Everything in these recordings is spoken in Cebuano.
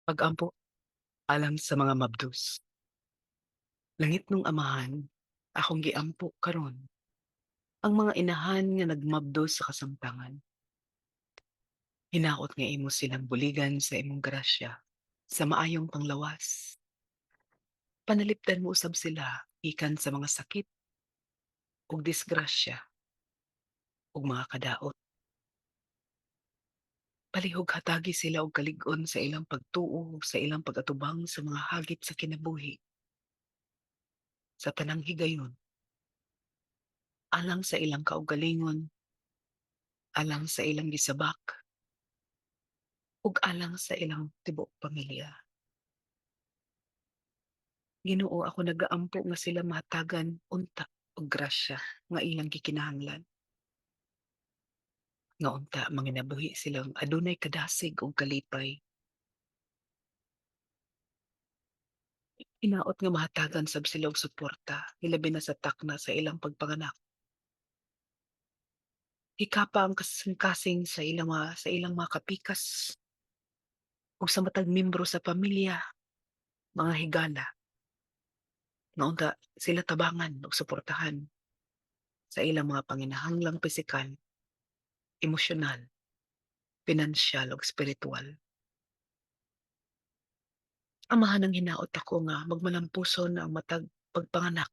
Pag-ampo alang sa mga mabdos. Langitnong Amahan, akong giampo karon ang mga inahan nga nagmabdos sa kasamtangan. Hinaot nga imo silang buligan sa imong grasya, sa maayong panglawas. Panalipdan mo usab sila gikan sa mga sakit ug disgrasya ug mga kadaot. Palihog hatagi sila og kalig-on sa ilang pagtuo ug sa ilang pag-atubang sa mga hagit sa kinabuhi. Sa tanang higayon, alang sa ilang kaugalingon, alang sa ilang gisabak, ug alang sa ilang tibuok pamilya. Ginoo, ako nagaampo nga sila mahatagan unta og grasya nga ilang gikinahanglan. Nga unta manginabuhi silang adunay kadasig ug kalipay. Hinaot nga mahatagan sab sila og suporta, hilabi na sa takna sa ilang pagpanganak. Hikapa ang kasing-kasing sa ilang mga kapikas ug sa matag miyembro sa pamilya, mga higala. Nga unta sila tabangan ug suportahan sa ilang mga panginahanglang pisikal, emosyonal, pinansyal ug espiritual. Amahan, ang hinaot ako nga magmalampuson ang matag pagpanganak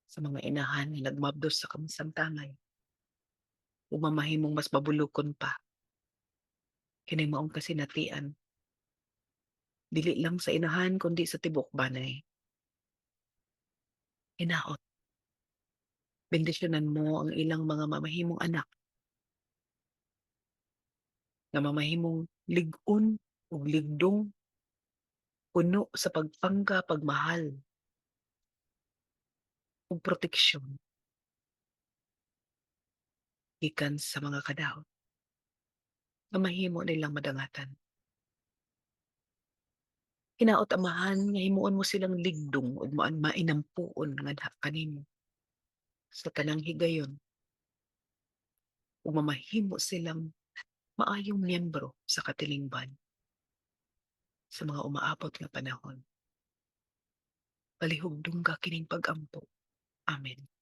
sa mga inahan nga nagmabdos sa kasamtangan ug mamahimong mas mabulukon pa kini maong kasinatian, dili lang sa inahan kundi sa tibuok banay. Hinaot bendisyonan mo ang ilang mga mamahimong anak nga mamahimong lig-on ug ligdong, puno sa pagpangga, pagmahal ug proteksyon gikan sa mga kadaot nga mahimo nilang madangatan. Hinaot, Amahan, nga himuon mo silang ligdong ug mainampuon ngadha kanimo sa tanang higayon ug mamahimo silang maayong miyembro sa katilingban sa mga umaabot nga panahon. Palihog dungga kining pag-ampo. Amen.